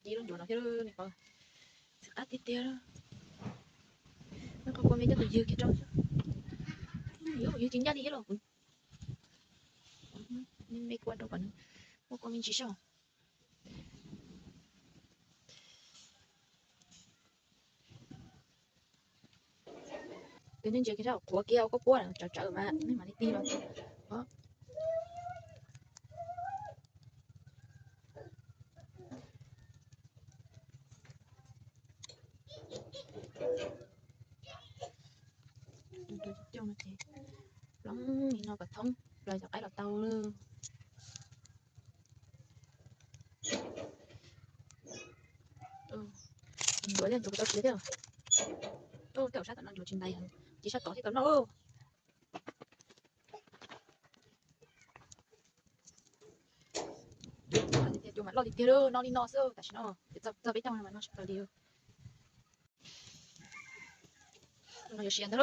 ci lub ncuav no thiab ne, qhov ntxim qab tiag tiag. Muab qhov kua me coj tus ywg kiag rau. Ywg tsis ncaj li thiab los kuv me kua rau kom nws muaj kua me ntsis saib. Tus nej ntsia kiag saib, qhuav kiag ua koj puab tsawv tsawv mas nej mam li tig los. Coj no ces plob li no kom thoob plaws cov qaib los tau lawm. Ncuav thiab, ncuav tau siav thiab. Tej zaum sab tom no ncuav tsis ntais, cia sab tod thiaj tau noj. Cua mas loj tiag tiag li, no li no xwb, tam sim no txog peb caug no mas noj tsis tau li. No yuav siav ntag,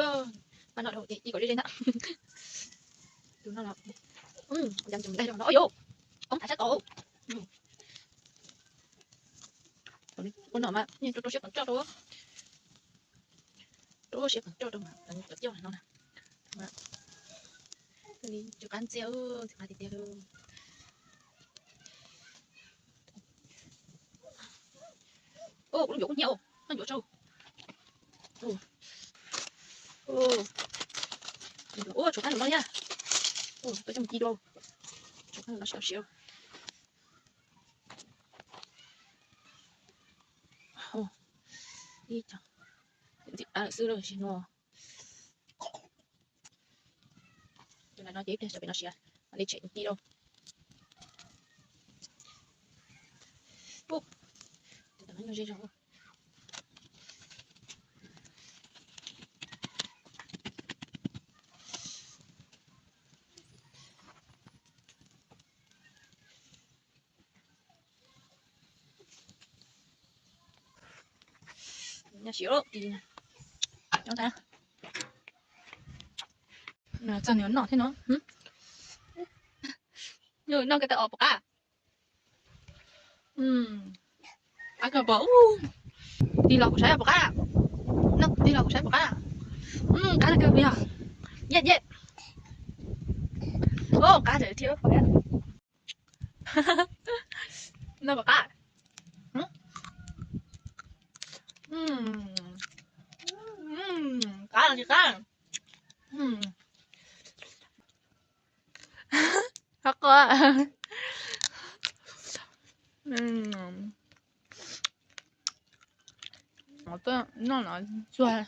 mas noj dhau ces ci kom ze ze ntag. Tus no los, ua ntsees nqaij rau no, o yus, qoob thaiv sab tod. Ua no mas rau rau siab qees roj rau, rau siab qees roj rau mas cov coj no na. Li cov qab ntxiag, ntxim qab tiag tiag li. Kuv lub ncuav kuj hnyiab, noj ncuav tsau. Ua tshuav qab los no thiab. Peb coj mus ci dua, tshuav qab los no siav siav. Ib co ntxim qab lawm xwb sim no. Tus no ces ib pliag xav pem no siav, mam li tshem ci rau. Tus no ze zog. Nyob siav lawm ces nyob tag, txog nws noj thiab no. Noj kawg tau os puas qab? Qab kawg pom. Tig los kuv saib puas qab. Noj tig los kuv saib puas qab. Qab kawg yog. Yej yej. Qab thiab. Noj puas qab? Qab los tsis qab? Qab quaj. Noj no tsuag.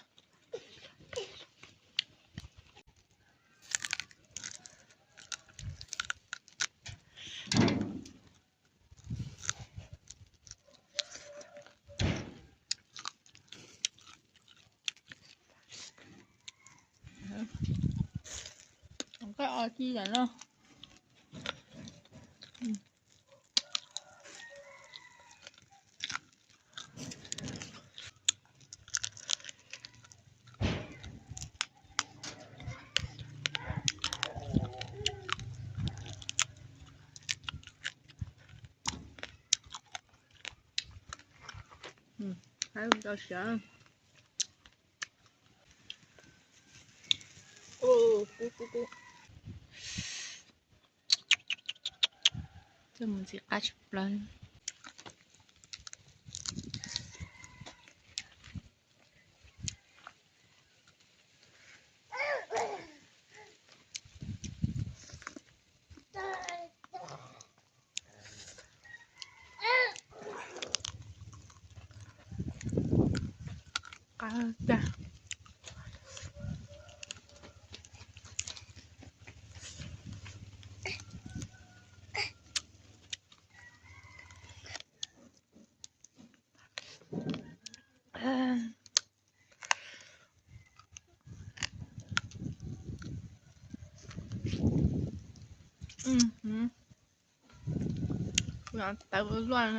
Koj o ci lawm no. Tau siav. Kub kub kub. Coj mus ntxim qab tshaj plaws. Qab tag. Tawv luaj.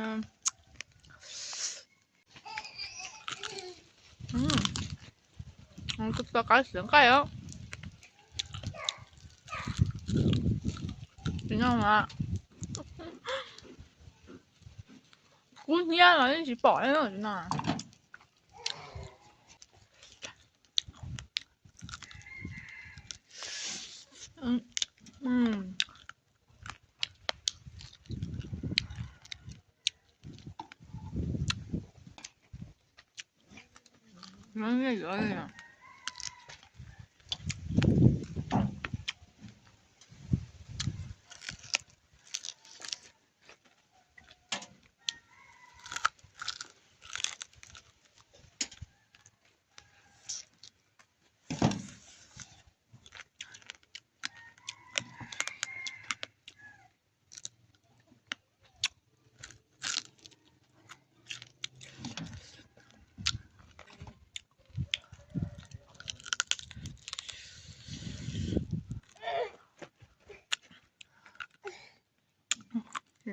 Tau qab xwv nqaij os. Tsis noj mas. Kub hnyiab los tsis pom no.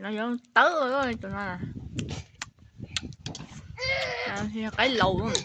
No yuav tawv tus no. Qaib laus.